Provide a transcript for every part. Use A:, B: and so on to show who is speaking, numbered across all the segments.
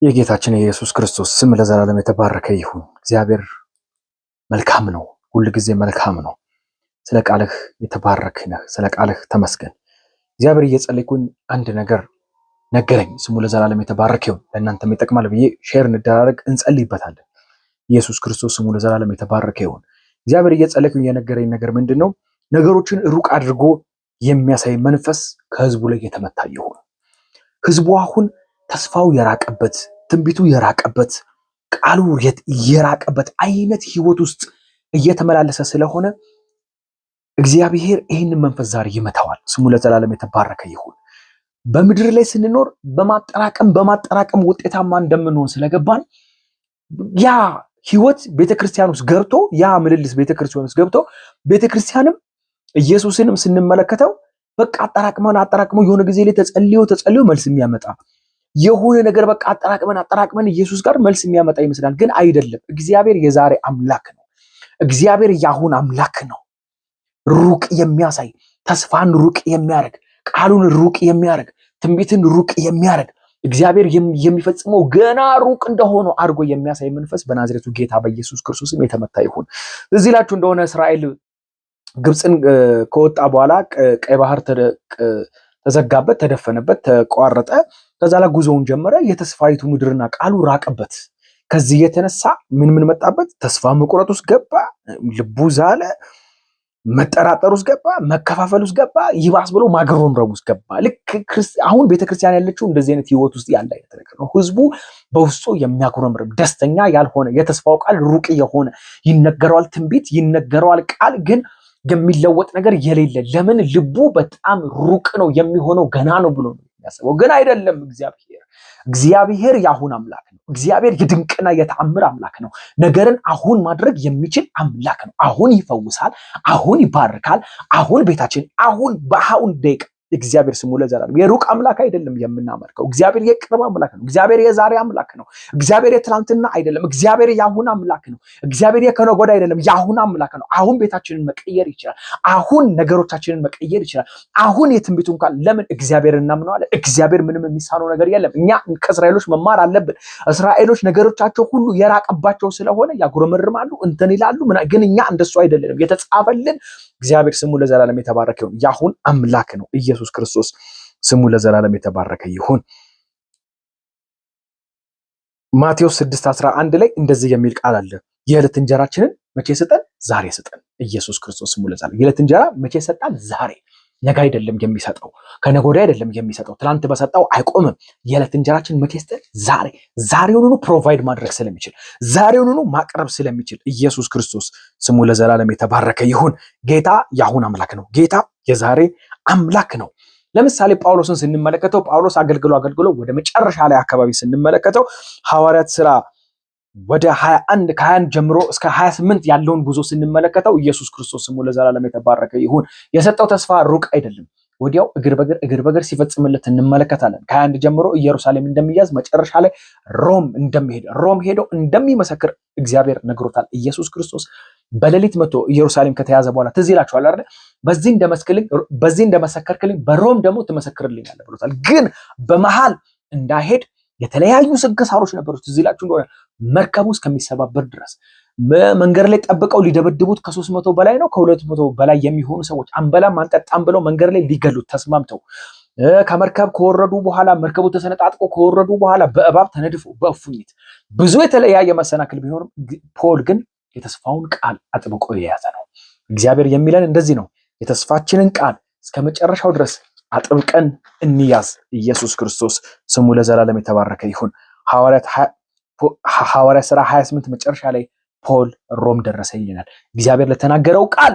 A: የጌታችን የኢየሱስ ክርስቶስ ስም ለዘላለም የተባረከ ይሁን። እግዚአብሔር መልካም ነው፣ ሁል ጊዜ መልካም ነው። ስለ ቃልህ የተባረክ ነህ። ስለ ቃልህ ተመስገን። እግዚአብሔር እየጸለይኩኝ አንድ ነገር ነገረኝ። ስሙ ለዘላለም የተባረከ ይሁን። ለእናንተም ይጠቅማል ብዬ share እንደራረግ፣ እንጸልይበታለን። ኢየሱስ ክርስቶስ ስሙ ለዘላለም የተባረከ ይሁን። እግዚአብሔር እየጸለይኩኝ የነገረኝ ነገር ምንድን ነው? ነገሮችን ሩቅ አድርጎ የሚያሳይ መንፈስ ከህዝቡ ላይ የተመታ ይሁን። ህዝቡ አሁን ተስፋው የራቀበት፣ ትንቢቱ የራቀበት፣ ቃሉ የራቀበት አይነት ህይወት ውስጥ እየተመላለሰ ስለሆነ እግዚአብሔር ይህንን መንፈስ ዛሬ ይመታዋል። ስሙ ለዘላለም የተባረከ ይሁን። በምድር ላይ ስንኖር በማጠራቀም በማጠራቀም ውጤታማ እንደምንሆን ስለገባን ያ ህይወት ቤተክርስቲያን ውስጥ ገብቶ፣ ያ ምልልስ ቤተክርስቲያን ውስጥ ገብቶ፣ ቤተክርስቲያንም ኢየሱስንም ስንመለከተው በቃ አጠራቅመን አጠራቅመው የሆነ ጊዜ ላይ ተጸልዮ ተጸልዮ መልስ የሚያመጣ የሆነ ነገር፣ በቃ አጠራቅመን አጠራቅመን ኢየሱስ ጋር መልስ የሚያመጣ ይመስላል፣ ግን አይደለም። እግዚአብሔር የዛሬ አምላክ ነው። እግዚአብሔር የአሁን አምላክ ነው። ሩቅ የሚያሳይ፣ ተስፋን ሩቅ የሚያደርግ፣ ቃሉን ሩቅ የሚያደርግ፣ ትንቢትን ሩቅ የሚያደርግ፣ እግዚአብሔር የሚፈጽመው ገና ሩቅ እንደሆነ አድርጎ የሚያሳይ መንፈስ በናዝሬቱ ጌታ በኢየሱስ ክርስቶስም የተመታ ይሁን። እዚህ ላችሁ እንደሆነ እስራኤል ግብፅን ከወጣ በኋላ ቀይ ባህር ተዘጋበት፣ ተደፈነበት፣ ተቋረጠ። ከዛ ላይ ጉዞውን ጀመረ። የተስፋይቱ ምድርና ቃሉ ራቀበት። ከዚህ የተነሳ ምን ምን መጣበት? ተስፋ መቁረጥ ውስጥ ገባ። ልቡ ዛለ። መጠራጠር ውስጥ ገባ። መከፋፈል ውስጥ ገባ። ይባስ ብሎ ማጉረምረም ውስጥ ገባ። ልክ አሁን ቤተክርስቲያን ያለችው እንደዚህ አይነት ህይወት ውስጥ ያለ አይነት ነገር ነው። ህዝቡ በውስጡ የሚያጉረምርም፣ ደስተኛ ያልሆነ፣ የተስፋው ቃል ሩቅ የሆነ፣ ይነገረዋል ትንቢት፣ ይነገረዋል ቃል፣ ግን የሚለወጥ ነገር የሌለ። ለምን? ልቡ በጣም ሩቅ ነው፣ የሚሆነው ገና ነው ብሎ ነው የሚያስበው፣ ግን አይደለም። እግዚአብሔር የአሁን አምላክ ነው። እግዚአብሔር የድንቅና የተአምር አምላክ ነው። ነገርን አሁን ማድረግ የሚችል አምላክ ነው። አሁን ይፈውሳል፣ አሁን ይባርካል፣ አሁን ቤታችን፣ አሁን በአሁን ደቂቃ። እግዚአብሔር ስሙ ለዘላለም፣ የሩቅ አምላክ አይደለም የምናመልከው። እግዚአብሔር የቅርብ አምላክ ነው። እግዚአብሔር የዛሬ አምላክ ነው። እግዚአብሔር የትላንትና አይደለም። እግዚአብሔር የአሁን አምላክ ነው። እግዚአብሔር የከነገ ወዲያ አይደለም፣ የአሁን አምላክ ነው። አሁን ቤታችንን መቀየር ይችላል። አሁን ነገሮቻችንን መቀየር ይችላል። አሁን የትንቢቱን ቃል፣ ለምን እግዚአብሔር እናምነዋለን። እግዚአብሔር ምንም የሚሳነው ነገር የለም። እኛ ከእስራኤሎች መማር አለብን። እስራኤሎች ነገሮቻቸው ሁሉ የራቀባቸው ስለሆነ ያጉረመርማሉ፣ እንትን ይላሉ። ግን እኛ እንደሱ አይደለንም። የተጻፈልን እግዚአብሔር ስሙ ለዘላለም የተባረከ ይሁን። የአሁን አምላክ ነው። ኢየሱስ ክርስቶስ ስሙ ለዘላለም የተባረከ ይሁን። ማቴዎስ 6:11 ላይ እንደዚህ የሚል ቃል አለ። የዕለት እንጀራችንን መቼ ስጠን? ዛሬ ስጠን። ኢየሱስ ክርስቶስ ስሙ ለዘላለም። የዕለት እንጀራ መቼ ሰጣን? ዛሬ። ነገ አይደለም የሚሰጠው፣ ከነገ ወዲያ አይደለም የሚሰጠው፣ ትላንት በሰጠው አይቆምም። የዕለት እንጀራችን መቼ ስጠን? ዛሬ። ዛሬውኑኑ provide ማድረግ ስለሚችል፣ ዛሬውኑኑ ማቅረብ ስለሚችል፣ ኢየሱስ ክርስቶስ ስሙ ለዘላለም የተባረከ ይሁን። ጌታ የአሁን አምላክ ነው። ጌታ የዛሬ አምላክ ነው። ለምሳሌ ጳውሎስን ስንመለከተው፣ ጳውሎስ አገልግሎ አገልግሎ ወደ መጨረሻ ላይ አካባቢ ስንመለከተው፣ ሐዋርያት ስራ ወደ 21፣ ከ21 ጀምሮ እስከ 28 ያለውን ጉዞ ስንመለከተው፣ ኢየሱስ ክርስቶስ ስሙ ለዘላለም የተባረከ ይሁን፣ የሰጠው ተስፋ ሩቅ አይደለም። ወዲያው እግር በእግር እግር በእግር ሲፈጽምለት እንመለከታለን። ከ21 ጀምሮ ኢየሩሳሌም እንደሚያዝ፣ መጨረሻ ላይ ሮም እንደሚሄድ፣ ሮም ሄዶ እንደሚመሰክር እግዚአብሔር ነግሮታል። ኢየሱስ ክርስቶስ በሌሊት መጥቶ ኢየሩሳሌም ከተያዘ በኋላ፣ ትዝ ይላችኋል አይደል? በዚህ እንደመስክልኝ በዚህ እንደመሰከርክልኝ በሮም ደግሞ ትመሰክርልኛለህ ብሎታል። ግን በመሃል እንዳይሄድ የተለያዩ ስንክሳሮች ነበሩ። ትዝ ይላችሁ እንደሆነ መርከቡ እስከሚሰባበር ድረስ መንገድ ላይ ጠብቀው ሊደበድቡት፣ ከ300 በላይ ነው ከ200 በላይ የሚሆኑ ሰዎች አንበላም አንጠጣም ብለው መንገድ ላይ ሊገሉት ተስማምተው፣ ከመርከብ ከወረዱ በኋላ፣ መርከቡ ተሰነጣጥቆ ከወረዱ በኋላ በእባብ ተነድፎ፣ በእፉኝት፣ ብዙ የተለያየ መሰናክል ቢኖርም ፖል ግን የተስፋውን ቃል አጥብቆ የያዘ ነው። እግዚአብሔር የሚለን እንደዚህ ነው። የተስፋችንን ቃል እስከ መጨረሻው ድረስ አጥብቀን እንያዝ። ኢየሱስ ክርስቶስ ስሙ ለዘላለም የተባረከ ይሁን። ሐዋርያ ሥራ 28 መጨረሻ ላይ ፖል ሮም ደረሰ ይለናል። እግዚአብሔር ለተናገረው ቃል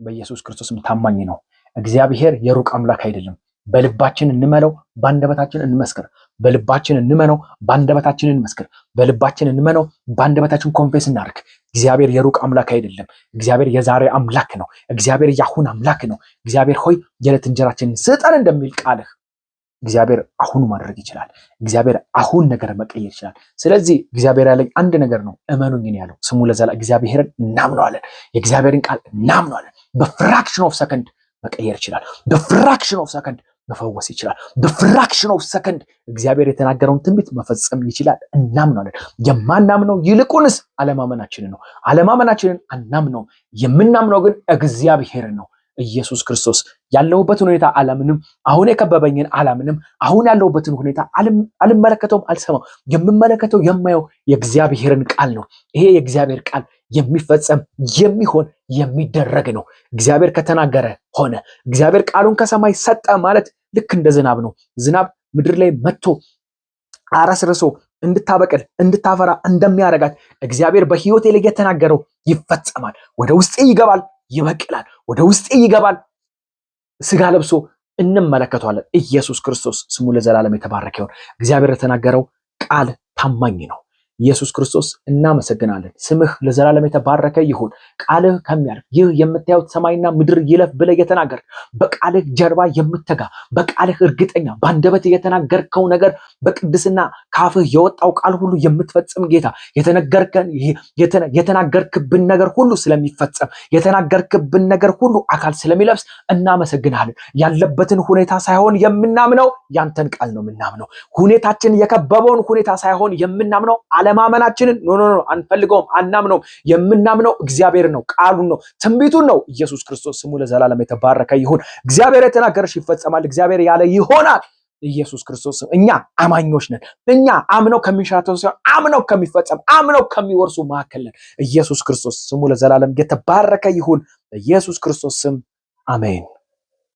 A: በኢየሱስ ክርስቶስም ታማኝ ነው። እግዚአብሔር የሩቅ አምላክ አይደለም። በልባችን እንመነው፣ በአንደበታችን እንመስክር። በልባችን እንመነው፣ በአንደበታችን እንመስክር። በልባችን እንመነው፣ በአንደበታችን confess እናድርግ። እግዚአብሔር የሩቅ አምላክ አይደለም። እግዚአብሔር የዛሬ አምላክ ነው። እግዚአብሔር የአሁን አምላክ ነው። እግዚአብሔር ሆይ የዕለት እንጀራችንን ስጠን እንደሚል ቃልህ እግዚአብሔር አሁን ማድረግ ይችላል። እግዚአብሔር አሁን ነገር መቀየር ይችላል። ስለዚህ እግዚአብሔር ያለኝ አንድ ነገር ነው፣ እመኑኝ ነው ያለው። ስሙ ለዘላለም፣ እግዚአብሔርን እናምነዋለን። የእግዚአብሔርን ቃል እናምነዋለን። በ fraction of second መቀየር ይችላል። በ fraction of second። መፈወስ ይችላል። በ fraction of second እግዚአብሔር የተናገረውን ትንቢት መፈጸም ይችላል። እናምናለን። የማናምነው ይልቁንስ አለማመናችንን ነው። አለማመናችንን አናምነው። የምናምነው ግን እግዚአብሔርን ነው። ኢየሱስ ክርስቶስ ያለሁበትን ሁኔታ አላምንም። አሁን የከበበኝን አላምንም። አሁን ያለሁበትን ሁኔታ አልመለከተውም፣ አልሰማው። የምመለከተው የማየው የእግዚአብሔርን ቃል ነው። ይሄ የእግዚአብሔር ቃል የሚፈጸም የሚሆን የሚደረግ ነው። እግዚአብሔር ከተናገረ ሆነ። እግዚአብሔር ቃሉን ከሰማይ ሰጠ ማለት ልክ እንደ ዝናብ ነው። ዝናብ ምድር ላይ መጥቶ አረስርሶ እንድታበቅል እንድታፈራ እንደሚያደርጋት እግዚአብሔር በሕይወቴ ላይ የተናገረው ይፈጸማል። ወደ ውስጤ ይገባል፣ ይበቅላል። ወደ ውስጤ ይገባል፣ ስጋ ለብሶ እንመለከተዋለን። ኢየሱስ ክርስቶስ ስሙ ለዘላለም የተባረከ ይሁን። እግዚአብሔር የተናገረው ቃል ታማኝ ነው። ኢየሱስ ክርስቶስ እናመሰግናለን። ስምህ ለዘላለም የተባረከ ይሁን። ቃልህ ከሚያልፍ ይህ የምታዩት ሰማይና ምድር ይለፍ ብለህ የተናገርክ፣ በቃልህ ጀርባ የምትተጋ፣ በቃልህ እርግጠኛ፣ በአንደበት የተናገርከው ነገር በቅድስና ካፍህ የወጣው ቃል ሁሉ የምትፈጽም ጌታ፣ የተነገርከን የተናገርክብን ነገር ሁሉ ስለሚፈጸም፣ የተናገርክብን ነገር ሁሉ አካል ስለሚለብስ እናመሰግናለን። ያለበትን ሁኔታ ሳይሆን የምናምነው ያንተን ቃል ነው የምናምነው። ሁኔታችን የከበበውን ሁኔታ ሳይሆን የምናምነው አለማመናችንን no no no አንፈልገውም፣ አናምነውም። የምናምነው እግዚአብሔር ነው፣ ቃሉን ነው፣ ትንቢቱን ነው። ኢየሱስ ክርስቶስ ስሙ ለዘላለም የተባረከ ይሁን። እግዚአብሔር የተናገረሽ ይፈጸማል። እግዚአብሔር ያለ ይሆናል። ኢየሱስ ክርስቶስ፣ እኛ አማኞች ነን። እኛ አምነው ከሚንሸራተቱ ሳይሆን አምነው ከሚፈጸም፣ አምነው ከሚወርሱ መካከል ነን። ኢየሱስ ክርስቶስ ስሙ ለዘላለም የተባረከ ይሁን። በኢየሱስ ክርስቶስ ስም አሜን።